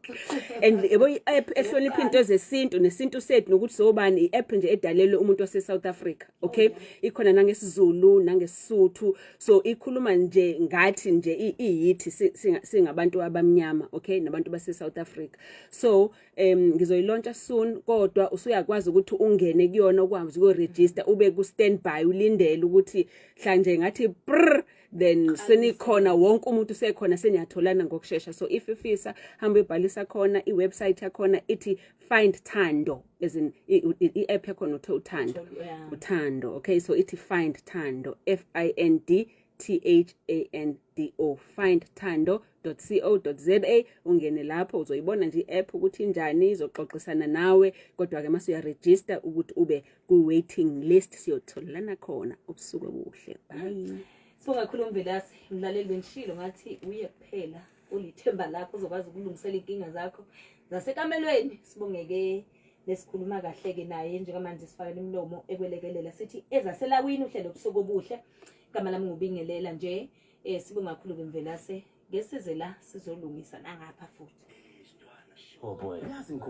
And yebo, i-app ehlonipha into zesintu nesintu sethu nokuthi sobani, i-app nje edalelwe umuntu wase-South Africa, okay? Ikhona nangesiZulu nangeSuthu, so ikhuluma nje ngathi nje iyithi singabantu abamnyama, okay, nabantu base-South Africa. So ngizoyilauncha soon, kodwa usuyakwazi ukuthi ungene kuyona, ukwazi ukuregister, ube ku standby, ulindele ukuthi hla nje ngathi prr, then senikhona, wonke umuntu usekhona, seniyatholana ngokushesha. So if ufisa, hamba uyobhalisa khona. I-website yakhona ithi Find Thando, as in i-app yakhona uthe uthando. Uthando, okay. So ithi Find Thando, F I N D T H A N D O, findthando.co.za. Ungene lapho uzoyibona nje i-app ukuthi injani, izoxoxisana nawe. Kodwa-ke mase uyaregister ukuthi ube kwi-waiting list, siyotholana khona. Ubusuku obuhle, bye. Sibonga kakhulu uMvelase. Mlaleli, bengishilo ngathi uye kuphela ulithemba lakho uzokwazi ukulungisela iy'nkinga zakho zasekamelweni. Sibongeke nesikhuluma kahle-ke naye njengamanje, sifakele imilomo ekwelekelela, sithi ezaselawini uhlelo ubusuku obuhle. Igama lami ngubingelela nje. Sibonga kakhulu-ke Mvelase, ngesize la sizolungisa nangapha futhi. Oh boy. Yazi.